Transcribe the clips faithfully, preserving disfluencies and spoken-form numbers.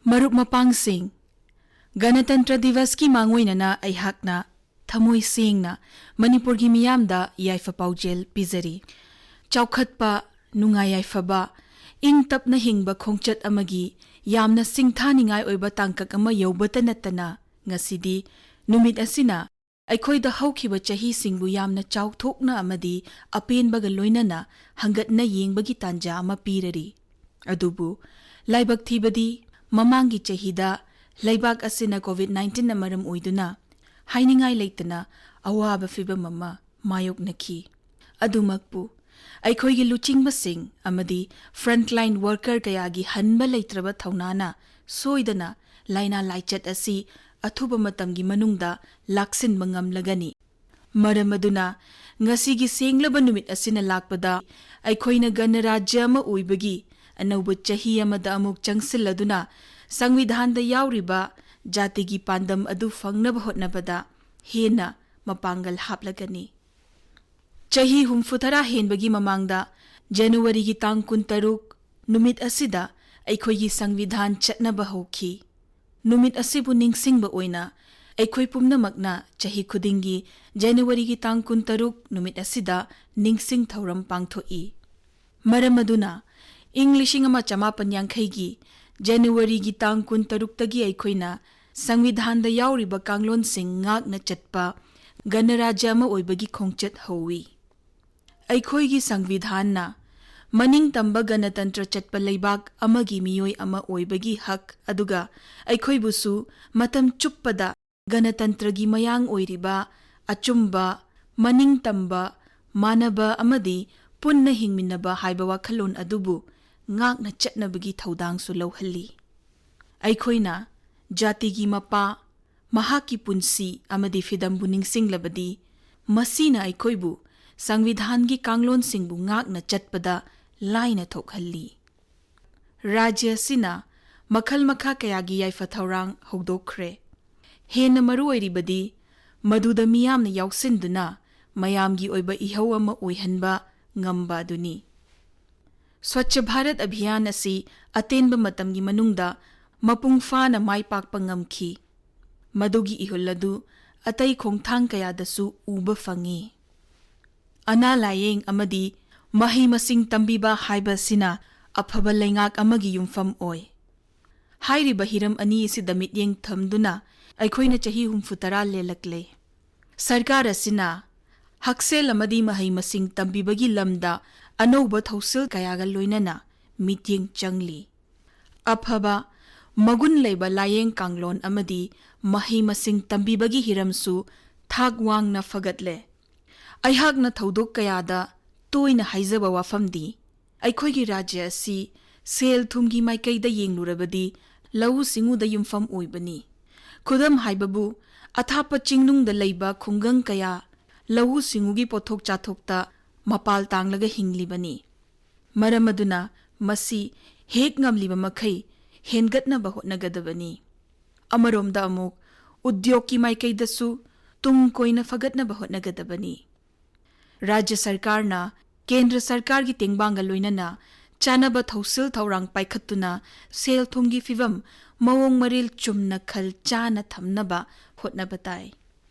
ꯃꯔꯨꯞ ꯃꯄꯥꯡꯁꯤꯡ, ꯒꯅꯇꯟꯇ꯭ꯔ ꯗꯤꯕꯁꯀꯤ ꯃꯥꯡꯑꯣꯏꯅꯅ ꯑꯩꯍꯥꯛꯅ ꯊꯃꯣꯏ ꯁꯦꯡꯅ ꯃꯅꯤꯄꯨꯔꯒꯤ ꯃꯤꯌꯥꯝꯗ ꯌꯥꯏꯐ ꯄꯥꯎꯖꯦꯜ ꯄꯤꯖꯔꯤ꯫ ꯆꯥꯎꯈꯠꯄ, ꯅꯨꯡꯉꯥꯏ ꯌꯥꯏꯐꯕ, ꯏꯪ ꯇꯞꯅ ꯍꯤꯡꯕ ꯈꯣꯡꯆꯠ ꯑꯃꯒꯤ ꯌꯥꯝꯅ ꯁꯤꯡꯊꯥꯅꯤꯡꯉꯥꯏ ꯑꯣꯏꯕ ꯇꯥꯡꯀꯛ ꯑꯃ ꯌꯧꯕꯇ ꯅꯠꯇꯅ, ꯉꯁꯤꯗꯤ ꯅꯨꯃꯤꯠ ꯑꯁꯤꯅ ꯑꯩꯈꯣꯏꯗ ꯍꯧꯈꯤꯕ ꯆꯍꯤꯁꯤꯡꯕꯨ ꯌꯥꯝꯅ ꯆꯥꯎꯊꯣꯛꯅ ꯑꯃꯗꯤ ꯑꯄꯦꯟꯕꯒ ꯂꯣꯏꯅꯅ ꯍꯪꯒꯠꯅ ꯌꯦꯡꯕꯒꯤ ꯇꯥꯟꯖꯥ ꯑꯃ ꯄꯤꯔꯔꯤ꯫ ꯑꯗꯨꯕꯨ ꯂꯥꯏꯕꯛ ꯊꯤꯕꯗꯤ, ꯃꯃꯥꯡꯒꯤ ꯆꯍꯤꯗ ꯂꯩꯕꯥꯛ ꯑꯁꯤꯅ COVID nineteenꯅ ꯃꯔꯝ ꯑꯣꯏꯗꯨꯅ ꯍꯥꯏꯅꯤꯡꯉꯥꯏ ꯂꯩꯇꯅ ꯑꯋꯥꯕ ꯐꯤꯚꯝ ꯑꯃ ꯃꯥꯌꯣꯛꯅꯈꯤ꯫ ꯑꯗꯨꯃꯛꯄꯨ, ꯑꯩꯈꯣꯏꯒꯤ ꯂꯨꯆꯤꯡꯕꯁꯤꯡ ꯑꯃꯗꯤ frontline worker ꯀꯌꯥꯒꯤ ꯍꯟꯕ ꯂꯩꯇ꯭ꯔꯕ ꯊꯧꯅꯥꯅ ꯁꯣꯏꯗꯅ ꯂꯥꯏꯅꯥ ꯂꯥꯏꯆꯠ ꯑꯁꯤ ꯑꯊꯨꯕ ꯃꯇꯝꯒꯤ ꯃꯅꯨꯡꯗ ꯂꯥꯛꯁꯤꯟꯕ ꯉꯝꯂꯒꯅꯤ꯫ ꯃꯔꯝ ꯑꯗꯨꯅ, ꯉꯁꯤꯒꯤ ꯁꯦꯡꯂꯕ ꯅꯨꯃꯤꯠ ꯑꯁꯤꯅ ꯂꯥꯛꯄꯗ, ꯑꯩꯈꯣꯏꯅ ꯒꯅꯔꯥꯖ꯭ꯌ ꯑꯃ ꯑꯣꯏꯕꯒꯤ ꯑꯅꯧꯕ ꯆꯍꯤ ꯑꯃꯗ ꯑꯃꯨꯛ ꯆꯪꯁꯤꯜꯂꯗꯨꯅ, ꯁꯪꯕꯤꯙꯥꯟꯗ ꯌꯥꯎꯔꯤꯕ ꯖꯥꯇꯤꯒꯤ ꯄꯥꯟꯗꯝ ꯑꯗꯨ ꯐꯪꯅꯕ ꯍꯣꯠꯅꯕꯗ ꯍꯦꯟꯅ ꯃꯄꯥꯡꯒꯜ ꯍꯥꯞꯂꯒꯅꯤ꯫ ꯆꯍꯤ ꯍꯨꯝꯐꯨ ꯇꯔꯥ ꯍꯦꯟꯕꯒꯤ ꯃꯃꯥꯡꯗ, ꯖꯅꯋꯥꯔꯤꯒꯤ ꯇꯥꯡ ꯀꯨꯟꯇꯔꯨꯛ ꯅꯨꯃꯤꯠ ꯑꯁꯤꯗ ꯑꯩꯈꯣꯏꯒꯤ ꯁꯪꯕꯤꯙꯥꯟ ꯆꯠꯅꯕ ꯍꯧꯈꯤ꯫ ꯅꯨꯃꯤꯠ ꯑꯁꯤꯕꯨ ꯅꯤꯡꯁꯤꯡꯕ ꯑꯣꯏꯅ, ꯑꯩꯈꯣꯏ ꯄꯨꯝꯅꯃꯛꯅ ꯆꯍꯤ ꯈꯨꯗꯤꯡꯒꯤ ꯖꯅꯋꯥꯔꯤꯒꯤ ꯇꯥꯡ ꯀꯨꯟꯇꯔꯨꯛ ꯅꯨꯃꯤꯠ ꯑꯁꯤꯗ ꯅꯤꯡꯁꯤꯡ ꯊꯧꯔꯝ ꯄꯥꯡꯊꯣꯛꯏ꯫ ꯃꯔꯝ ꯑꯗꯨꯅ, ꯏꯪ ꯂꯤꯁꯤꯡ ꯑꯃ ꯆꯃꯥꯄꯟ ꯌꯥꯡꯈꯩꯒꯤ ꯖꯅꯋꯥꯔꯤꯒꯤ ꯇꯥꯡ ꯀꯨꯟꯇꯔꯨꯛꯇꯒꯤ ꯑꯩꯈꯣꯏꯅ ꯁꯪꯕꯤꯙꯥꯟꯗ ꯌꯥꯎꯔꯤꯕ ꯀꯥꯡꯂꯣꯟꯁꯤꯡ ꯉꯥꯛꯅ ꯆꯠꯄ ꯒꯅꯔꯥꯖ꯭ꯌ ꯑꯃ ꯑꯣꯏꯕꯒꯤ ꯈꯣꯡꯆꯠ ꯍꯧꯏ꯫ ꯑꯩꯈꯣꯏꯒꯤ ꯁꯪꯕꯤꯙꯥꯟꯅ ꯃꯅꯤꯡꯇꯝꯕ ꯒꯅꯇꯟꯇ꯭ꯔ ꯆꯠꯄ ꯂꯩꯕꯥꯛ ꯑꯃꯒꯤ ꯃꯤꯑꯣꯏ ꯑꯃ ꯑꯣꯏꯕꯒꯤ ꯍꯛ, ꯑꯗꯨꯒ ꯑꯩꯈꯣꯏꯕꯨꯁꯨ ꯃꯇꯝ ꯆꯨꯞꯄꯗ ꯒꯅꯇꯟꯇ꯭ꯔꯒꯤ ꯃꯌꯥꯡ ꯑꯣꯏꯔꯤꯕ ꯑꯆꯨꯝꯕ, ꯃꯅꯤꯡꯇꯝꯕ, ꯃꯥꯟꯅꯕ ꯑꯃꯗꯤ ꯄꯨꯟꯅ ꯍꯤꯡꯃꯤꯟꯅꯕ ꯍꯥꯏꯕ ꯋꯥꯈꯜꯂꯣꯟ ꯑꯗꯨꯕꯨ ꯉꯥꯛꯅ ꯆꯠꯅꯕꯒꯤ ꯊꯧꯗꯥꯡꯁꯨ ꯂꯧꯍꯜꯂꯤ꯫ ꯑꯩꯈꯣꯏꯅ ꯖꯥꯇꯤꯒꯤ ꯃꯄꯥ, ꯃꯍꯥꯛꯀꯤ ꯄꯨꯟꯁꯤ ꯑꯃꯗꯤ ꯐꯤꯗꯝꯕꯨ ꯅꯤꯡꯁꯤꯡꯂꯕꯗꯤ, ꯃꯁꯤꯅ ꯑꯩꯈꯣꯏꯕꯨ ꯁꯪꯕꯤꯙꯥꯟꯒꯤ ꯀꯥꯡꯂꯣꯟꯁꯤꯡꯕꯨ ꯉꯥꯛꯅ ꯆꯠꯄꯗ ꯂꯥꯏꯅ ꯊꯣꯛꯍꯜꯂꯤ꯫ ꯔꯥꯖ꯭ꯌ ꯑꯁꯤꯅ ꯃꯈꯜ ꯃꯈꯥ ꯀꯌꯥꯒꯤ ꯌꯥꯏꯐ ꯊꯧꯔꯥꯡ ꯍꯧꯗꯣꯛꯈ꯭ꯔꯦ꯫ ꯍꯦꯟꯅ ꯃꯔꯨ ꯑꯣꯏꯔꯤꯕꯗꯤ, ꯃꯗꯨꯗ ꯃꯤꯌꯥꯝꯅ ꯌꯥꯎꯁꯤꯟꯗꯨꯅ ꯃꯌꯥꯝꯒꯤ ꯑꯣꯏꯕ ꯏꯍꯧ ꯑꯃ ꯑꯣꯏꯍꯟꯕ ꯉꯝꯕ ꯑꯗꯨꯅꯤ꯫ ꯁ꯭ꯋꯆ꯭ꯆ ꯚꯥꯔꯠ ꯑꯚꯤꯌꯥꯟ ꯑꯁꯤ ꯑꯇꯦꯟꯕ ꯃꯇꯝꯒꯤ ꯃꯅꯨꯡꯗ ꯃꯄꯨꯡ ꯐꯥꯅ ꯃꯥꯏ ꯄꯥꯛꯄ ꯉꯝꯈꯤ꯫ ꯃꯗꯨꯒꯤ ꯏꯍꯨꯜ ꯑꯗꯨ ꯑꯇꯩ ꯈꯣꯡꯊꯥꯡ ꯀꯌꯥꯗꯁꯨ ꯎꯕ ꯐꯪꯏ꯫ ꯑꯅꯥ ꯂꯥꯌꯦꯡ ꯑꯃꯗꯤ ꯃꯍꯩ ꯃꯁꯤꯡ ꯇꯝꯕꯤꯕ ꯍꯥꯏꯕꯁꯤꯅ ꯑꯐꯕ ꯂꯩꯉꯥꯛ ꯑꯃꯒꯤ ꯌꯨꯝꯐꯝ ꯑꯣꯏ꯫ ꯍꯥꯏꯔꯤꯕ ꯍꯤꯔꯝ ꯑꯅꯤ ꯑꯁꯤꯗ ꯃꯤꯠꯌꯦꯡ ꯊꯝꯗꯨꯅ ꯑꯩꯈꯣꯏꯅ ꯆꯍꯤ ꯍꯨꯝꯐꯨ ꯇꯔꯥ ꯂꯦꯜꯂꯛꯂꯦ꯫ ꯁꯔꯀꯥꯔ ꯑꯁꯤꯅ ꯍꯛꯁꯦꯜ ꯑꯃꯗꯤ ꯃꯍꯩ ꯃꯁꯤꯡ ꯇꯝꯕꯤꯕꯒꯤ ꯂꯝꯗ ꯑꯅꯧꯕ ꯊꯧꯁꯤꯜ ꯀꯌꯥꯒ ꯂꯣꯏꯅꯅ ꯃꯤꯠꯌꯦꯡ ꯆꯪꯂꯤ꯫ ꯑꯐꯕ ꯃꯒꯨꯟ ꯂꯩꯕ ꯂꯥꯌꯦꯡ ꯀꯥꯡꯂꯣꯟ ꯑꯃꯗꯤ ꯃꯍꯩ ꯃꯁꯤꯡ ꯇꯝꯕꯤꯕꯒꯤ ꯍꯤꯔꯝꯁꯨ ꯊꯥꯛ ꯋꯥꯡꯅ ꯐꯒꯠꯂꯦ꯫ ꯑꯩꯍꯥꯛꯅ ꯊꯧꯗꯣꯛ ꯀꯌꯥꯗ ꯇꯣꯏꯅ ꯍꯥꯏꯖꯕ ꯋꯥꯐꯝꯗꯤ, ꯑꯩꯈꯣꯏꯒꯤ ꯔꯥꯖ꯭ꯌ ꯑꯁꯤ ꯁꯦꯜ ꯊꯨꯝꯒꯤ ꯃꯥꯏꯀꯩꯗ ꯌꯦꯡꯂꯨꯔꯕꯗꯤ ꯂꯧꯎ ꯁꯤꯡꯎꯗ ꯌꯨꯝꯐꯝ ꯑꯣꯏꯕꯅꯤ꯫ ꯈꯨꯗꯝ ꯍꯥꯏꯕꯕꯨ, ꯑꯊꯥꯞꯄ ꯆꯤꯡꯅꯨꯡꯗ ꯂꯩꯕ ꯈꯨꯡꯒꯪ ꯀꯌꯥ ꯂꯧꯎ ꯁꯤꯡꯎꯒꯤ ꯄꯣꯠꯊꯣꯛ ꯆꯥꯊꯣꯛꯇ ꯃꯄꯥꯜ ꯇꯥꯡꯂꯒ ꯍꯤꯡꯂꯤꯕꯅꯤ꯫ ꯃꯔꯝ ꯑꯗꯨꯅ ꯃꯁꯤ ꯍꯦꯛ ꯉꯝꯂꯤꯕ ꯃꯈꯩ ꯍꯦꯟꯒꯠꯅꯕ ꯍꯣꯠꯅꯒꯗꯕꯅꯤ꯫ ꯑꯃꯔꯣꯝꯗ ꯑꯃꯨꯛ ꯎꯗ꯭ꯌꯣꯒꯀꯤ ꯃꯥꯏꯀꯩꯗꯁꯨ ꯇꯨꯡ ꯀꯣꯏꯅ ꯐꯒꯠꯅꯕ ꯍꯣꯠꯅꯒꯗꯕꯅꯤ꯫ ꯔꯥꯖ꯭ꯌ ꯁꯔꯀꯥꯔꯅ ꯀꯦꯟꯗ꯭ꯔ ꯁꯔꯀꯥꯔꯒꯤ ꯇꯦꯡꯕꯥꯡꯒ ꯂꯣꯏꯅꯅ ꯆꯥꯅꯕ ꯊꯧꯁꯤꯜ ꯊꯧꯔꯥꯡ ꯄꯥꯏꯈꯠꯇꯨꯅ ꯁꯦꯜ ꯊꯨꯝꯒꯤ ꯐꯤꯚꯝ ꯃꯑꯣꯡ ꯃꯔꯤꯜ ꯆꯨꯝꯅ ꯈꯜ ꯆꯥꯅ ꯊꯝꯅꯕ ꯍꯣꯠꯅꯕ ꯇꯥꯏ꯫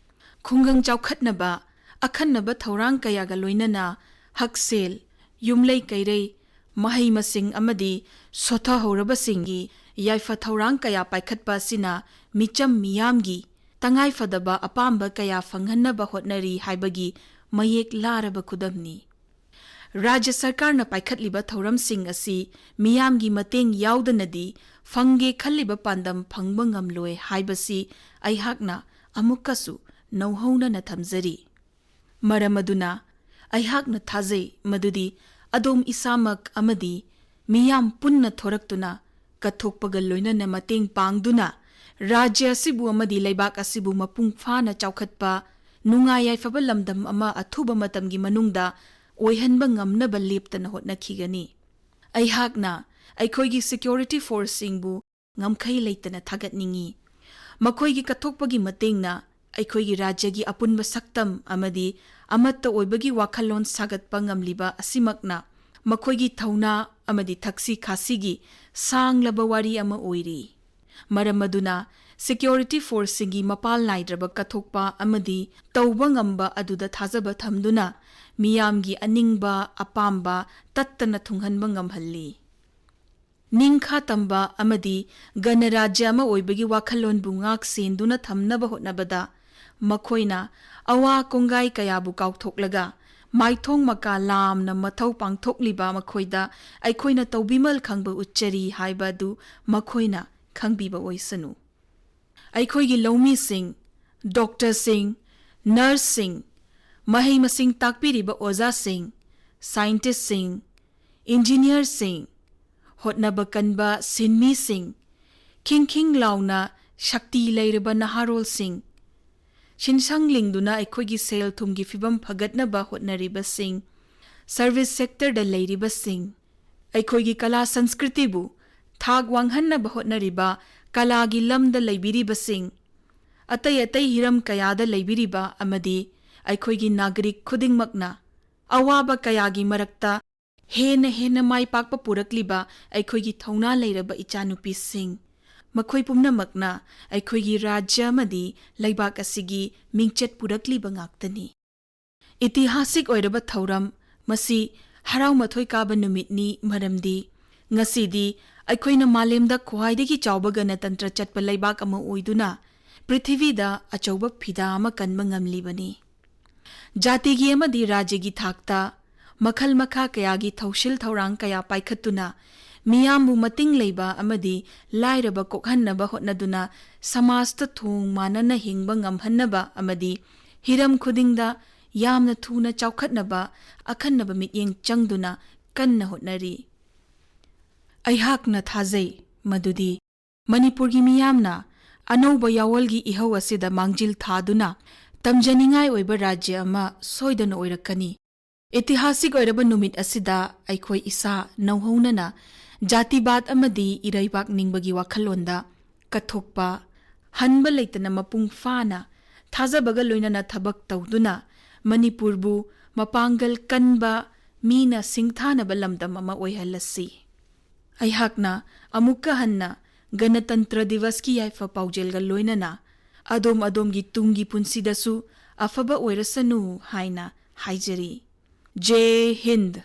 ꯈꯨꯡꯒꯪ ꯆꯥꯎꯈꯠꯅꯕ ꯑꯈꯟꯅꯕ ꯊꯧꯔꯥꯡ ꯀꯌꯥꯒ ꯂꯣꯏꯅꯅ ꯍꯛꯁꯦꯜ, ꯌꯨꯝꯂꯩ ꯀꯩꯔꯩ, ꯃꯍꯩ ꯃꯁꯤꯡ ꯑꯃꯗꯤ ꯁꯣꯊꯍꯧꯔꯕꯁꯤꯡꯒꯤ ꯌꯥꯏꯐ ꯊꯧꯔꯥꯡ ꯀꯌꯥ ꯄꯥꯏꯈꯠꯄ ꯑꯁꯤꯅ ꯃꯤꯆꯝ ꯃꯤꯌꯥꯝꯒꯤ ꯇꯉꯥꯏꯐꯗꯕ ꯑꯄꯥꯝꯕ ꯀꯌꯥ ꯐꯪꯍꯟꯅꯕ ꯍꯣꯠꯅꯔꯤ ꯍꯥꯏꯕꯒꯤ ꯃꯌꯦꯛ ꯂꯥꯔꯕ ꯈꯨꯗꯝꯅꯤ꯫ ꯔꯥꯖ꯭ꯌ ꯁꯔꯀꯥꯔꯅ ꯄꯥꯏꯈꯠꯂꯤꯕ ꯊꯧꯔꯝꯁꯤꯡ ꯑꯁꯤ ꯃꯤꯌꯥꯝꯒꯤ ꯃꯇꯦꯡ ꯌꯥꯎꯗꯅꯗꯤ ꯐꯪꯒꯦ ꯈꯜꯂꯤꯕ ꯄꯥꯟꯗꯝ ꯐꯪꯕ ꯉꯝꯂꯣꯏ ꯍꯥꯏꯕꯁꯤ ꯑꯩꯍꯥꯛꯅ ꯑꯃꯨꯛꯀꯁꯨ ꯅꯧꯍꯧꯅꯅ ꯊꯝꯖꯔꯤ꯫ ꯃꯔꯝ ꯑꯗꯨꯅ ꯑꯩꯍꯥꯛꯅ ꯊꯥꯖꯩ ꯃꯗꯨꯗꯤ ꯑꯗꯣꯝ ꯏꯁꯥꯃꯛ ꯑꯃꯗꯤ ꯃꯤꯌꯥꯝ ꯄꯨꯟꯅ ꯊꯣꯔꯛꯇꯨꯅ ꯀꯠꯊꯣꯛꯄꯒ ꯂꯣꯏꯅꯅ ꯃꯇꯦꯡ ꯄꯥꯡꯗꯨꯅ ꯔꯥꯖ꯭ꯌ ꯑꯁꯤꯕꯨ ꯑꯃꯗꯤ ꯂꯩꯕꯥꯛ ꯑꯁꯤꯕꯨ ꯃꯄꯨꯡ ꯐꯥꯅ ꯆꯥꯎꯈꯠꯄ, ꯅꯨꯡꯉꯥꯏ ꯌꯥꯏꯐꯕ ꯂꯝꯗꯝ ꯑꯃ ꯑꯊꯨꯕ ꯃꯇꯝꯒꯤ ꯃꯅꯨꯡꯗ ꯑꯣꯏꯍꯟꯕ ꯉꯝꯅꯕ ꯂꯦꯞꯇꯅ ꯍꯣꯠꯅꯈꯤꯒꯅꯤ꯫ ꯑꯩꯍꯥꯛꯅ ꯑꯩꯈꯣꯏꯒꯤ ꯁꯦꯀ꯭ꯌꯨꯔꯤꯇꯤ ꯐꯣꯔꯁꯁꯤꯡꯕꯨ ꯉꯝꯈꯩ ꯂꯩꯇꯅ ꯊꯥꯒꯠꯅꯤꯡꯏ꯫ ꯃꯈꯣꯏꯒꯤ ꯀꯠꯊꯣꯛꯄꯒꯤ ꯃꯇꯦꯡꯅ ꯑꯩꯈꯣꯏꯒꯤ ꯔꯥꯖ꯭ꯌꯒꯤ ꯑꯄꯨꯟꯕ ꯁꯛꯇꯝ ꯑꯃꯗꯤ ꯑꯃꯠꯇ ꯑꯣꯏꯕꯒꯤ ꯋꯥꯈꯜꯂꯣꯟ ꯁꯥꯒꯠꯄ ꯉꯝꯂꯤꯕ ꯑꯁꯤꯃꯛꯅ ꯃꯈꯣꯏꯒꯤ ꯊꯧꯅꯥ ꯑꯃꯗꯤ ꯊꯛꯁꯤ ꯈꯥꯁꯤꯒꯤ ꯁꯥꯡꯂꯕ ꯋꯥꯔꯤ ꯑꯃ ꯑꯣꯏꯔꯤ꯫ ꯃꯔꯝ ꯑꯗꯨꯅ security forceꯁꯤꯡꯒꯤ ꯃꯄꯥꯜ ꯅꯥꯏꯗ꯭ꯔꯕ ꯀꯠꯊꯣꯛꯄ ꯑꯃꯗꯤ ꯇꯧꯕ ꯉꯝꯕ ꯑꯗꯨꯗ ꯊꯥꯖꯕ ꯊꯝꯗꯨꯅ ꯃꯤꯌꯥꯝꯒꯤ ꯑꯅꯤꯡꯕ ꯑꯄꯥꯝꯕ ꯇꯠꯇꯅ ꯊꯨꯡꯍꯟꯕ ꯉꯝꯍꯜꯂꯤ꯫ ꯅꯤꯡꯈꯥ ꯇꯝꯕ ꯑꯃꯗꯤ ꯒꯅꯔꯥꯖ꯭ꯌ ꯑꯃ ꯑꯣꯏꯕꯒꯤ ꯋꯥꯈꯜꯂꯣꯟꯕꯨ ꯉꯥꯛ ꯁꯦꯟꯗꯨꯅ ꯊꯝꯅꯕ ꯍꯣꯠꯅꯕꯗ ꯃꯈꯣꯏꯅ ꯑꯋꯥ ꯀꯣꯡꯒꯥꯏ ꯀꯌꯥꯕꯨ ꯀꯥꯎꯊꯣꯛꯂꯒ ꯃꯥꯏꯊꯣꯡ ꯃꯀꯥ ꯂꯥꯝꯅ ꯃꯊꯧ ꯄꯥꯡꯊꯣꯛꯂꯤꯕ ꯃꯈꯣꯏꯗ ꯑꯩꯈꯣꯏꯅ ꯇꯧꯕꯤꯃꯜ ꯈꯪꯕ ꯎꯠꯆꯔꯤ ꯍꯥꯏꯕ ꯑꯗꯨ ꯃꯈꯣꯏꯅ ꯈꯪꯕꯤꯕ ꯑꯣꯏꯁꯅꯨ꯫ ꯑꯩꯈꯣꯏꯒꯤ ꯂꯧꯃꯤꯁꯤꯡ, ꯗꯣꯛꯇꯔꯁꯤꯡ, ꯅꯔꯁꯁꯤꯡ, ꯃꯍꯩ ꯃꯁꯤꯡ ꯇꯥꯛꯄꯤꯔꯤꯕ ꯑꯣꯖꯥꯁꯤꯡ, ꯁꯥꯏꯟꯇꯤꯁꯁꯤꯡ, ꯏꯟꯖꯤꯅꯤꯌꯔꯁꯤꯡ, ꯍꯣꯠꯅꯕ ꯀꯟꯕ ꯁꯤꯟꯃꯤꯁꯤꯡ, ꯈꯤꯡꯈꯤꯡ ꯂꯥꯎꯅ ꯁꯛꯇꯤ ꯂꯩꯔꯕ ꯅꯍꯥꯔꯣꯜꯁꯤꯡ, ꯁꯤꯟꯁꯪ ꯂꯤꯡꯗꯨꯅ ꯑꯩꯈꯣꯏꯒꯤ ꯁꯦꯜ ꯊꯨꯝꯒꯤ ꯐꯤꯕꯝ ꯐꯒꯠꯅꯕ ꯍꯣꯠꯅꯔꯤꯕꯁꯤꯡ, ꯁꯔꯚꯤꯁ ꯁꯦꯛꯇꯔꯗ ꯂꯩꯔꯤꯕꯁꯤꯡ, ꯑꯩꯈꯣꯏꯒꯤ ꯀꯂꯥ ꯁꯪꯁꯀ꯭ꯔꯤꯇꯤꯕꯨ ꯊꯥꯛ ꯋꯥꯡꯍꯟꯅꯕ ꯍꯣꯠꯅꯔꯤꯕ ꯀꯂꯥꯒꯤ ꯂꯝꯗ ꯂꯩꯕꯤꯔꯤꯕꯁꯤꯡ, ꯑꯇꯩ ꯑꯇꯩ ꯍꯤꯔꯝ ꯀꯌꯥꯗ ꯂꯩꯕꯤꯔꯤꯕ ꯑꯃꯗꯤ ꯑꯩꯈꯣꯏꯒꯤ ꯅꯥꯒꯔꯤꯛ ꯈꯨꯗꯤꯡꯃꯛꯅ ꯑꯋꯥꯕ ꯀꯌꯥꯒꯤ ꯃꯔꯛꯇ ꯍꯦꯟꯅ ꯍꯦꯟꯅ ꯃꯥꯏ ꯄꯥꯛꯄ ꯄꯨꯔꯛꯂꯤꯕ ꯑꯩꯈꯣꯏꯒꯤ ꯊꯧꯅꯥ ꯂꯩꯔꯕ ꯏꯆꯥꯅꯨꯄꯤꯁꯤꯡ, ꯃꯈꯣꯏ ꯄꯨꯝꯅꯃꯛꯅ ꯑꯩꯈꯣꯏꯒꯤ ꯔꯥꯖ꯭ꯌ ꯑꯃꯗꯤ ꯂꯩꯕꯥꯛ ꯑꯁꯤꯒꯤ ꯃꯤꯡꯆꯠ ꯄꯨꯔꯛꯂꯤꯕ ꯉꯥꯛꯇꯅꯤ꯫ ꯏꯇꯤꯍꯥꯁꯤꯛ ꯑꯣꯏꯔꯕ ꯊꯧꯔꯝ, ꯃꯁꯤ ꯍꯔꯥꯎ ꯃꯊꯣꯏ ꯀꯥꯕ ꯅꯨꯃꯤꯠꯅꯤ, ꯃꯔꯝꯗꯤ ꯉꯁꯤꯗꯤ ꯑꯩꯈꯣꯏꯅ ꯃꯥꯂꯦꯝꯗ ꯈ꯭ꯋꯥꯏꯗꯒꯤ ꯆꯥꯎꯕ ꯒꯅꯇꯟꯇ꯭ꯔ ꯆꯠꯄ ꯂꯩꯕꯥꯛ ꯑꯃ ꯑꯣꯏꯗꯨꯅ ꯄ꯭ꯔꯤꯊꯤꯕꯤꯗ ꯑꯆꯧꯕ ꯐꯤꯗꯥ ꯑꯃ ꯀꯟꯕ ꯉꯝꯂꯤꯕꯅꯤ꯫ ꯖꯥꯇꯤꯒꯤ ꯑꯃꯗꯤ ꯔꯥꯖ꯭ꯌꯒꯤ ꯊꯥꯛꯇ ꯃꯈꯜ ꯃꯈꯥ ꯀꯌꯥꯒꯤ ꯊꯧꯁꯤꯜ ꯊꯧꯔꯥꯡ ꯀꯌꯥ ꯄꯥꯏꯈꯠꯇꯨꯅ ꯃꯤꯌꯥꯝꯕꯨ ꯃꯇꯤꯡ ꯂꯩꯕ ꯑꯃꯗꯤ ꯂꯥꯏꯔꯕ ꯀꯣꯛꯍꯟꯅꯕ ꯍꯣꯠꯅꯗꯨꯅ ꯁꯃꯥꯖꯇ ꯊꯣꯡ ꯃꯥꯟꯅꯅ ꯍꯤꯡꯕ ꯉꯝꯍꯟꯅꯕ ꯑꯃꯗꯤ ꯍꯤꯔꯝ ꯈꯨꯗꯤꯡꯗ ꯌꯥꯝꯅ ꯊꯨꯅ ꯆꯥꯎꯈꯠꯅꯕ ꯑꯈꯟꯅꯕ ꯃꯤꯠꯌꯦꯡ ꯆꯪꯗꯨꯅ ꯀꯟꯅ ꯍꯣꯠꯅꯔꯤ꯫ ꯑꯩꯍꯥꯛꯅ ꯊꯥꯖꯩ ꯃꯗꯨꯗꯤ ꯃꯅꯤꯄꯨꯔꯒꯤ ꯃꯤꯌꯥꯝꯅ ꯑꯅꯧꯕ ꯌꯥꯑꯣꯜꯒꯤ ꯏꯍꯧ ꯑꯁꯤꯗ ꯃꯥꯡꯖꯤꯜ ꯊꯥꯗꯨꯅ ꯇꯝꯖꯅꯤꯡꯉꯥꯏ ꯑꯣꯏꯕ ꯔꯥꯖ꯭ꯌ ꯑꯃ ꯁꯣꯏꯗꯅ ꯑꯣꯏꯔꯛꯀꯅꯤ꯫ ꯏꯇꯤꯍꯥꯁꯤꯛ ꯑꯣꯏꯔꯕ ꯅꯨꯃꯤꯠ ꯑꯁꯤꯗ ꯑꯩꯈꯣꯏ ꯏꯁꯥ ꯅꯧꯍꯧꯅꯅ ꯖꯥꯇꯤꯕꯥꯗ ꯑꯃꯗꯤ ꯏꯔꯩꯕꯥꯛ ꯅꯤꯡꯕꯒꯤ ꯋꯥꯈꯜꯂꯣꯟꯗ ꯀꯠꯊꯣꯛꯄ, ꯍꯟꯕ ꯂꯩꯇꯅ ꯃꯄꯨꯡ ꯐꯥꯅ ꯊꯥꯖꯕꯒ ꯂꯣꯏꯅꯅ ꯊꯕꯛ ꯇꯧꯗꯨꯅ ꯃꯅꯤꯄꯨꯔꯕꯨ ꯃꯄꯥꯡꯒꯜ ꯀꯟꯕ, ꯃꯤꯅ ꯁꯤꯡꯊꯥꯅꯕ ꯂꯝꯗꯝ ꯑꯃ ꯑꯣꯏꯍꯜꯂꯁꯤ꯫ ꯑꯩꯍꯥꯛꯅ ꯑꯃꯨꯛꯀ ꯍꯟꯅ ꯒꯅꯇꯟꯇ꯭ꯔ ꯗꯤꯕꯁꯀꯤ ꯌꯥꯏꯐ ꯄꯥꯎꯖꯦꯜꯒ ꯂꯣꯏꯅꯅ ꯑꯗꯣꯝ ꯑꯗꯣꯝꯒꯤ ꯇꯨꯡꯒꯤ ꯄꯨꯟꯁꯤꯗꯁꯨ ꯑꯐꯕ ꯑꯣꯏꯔꯁꯅꯨ ꯍꯥꯏꯅ ꯍꯥꯏꯖꯔꯤ꯫ ꯖꯦ ꯍꯤꯟꯗ꯫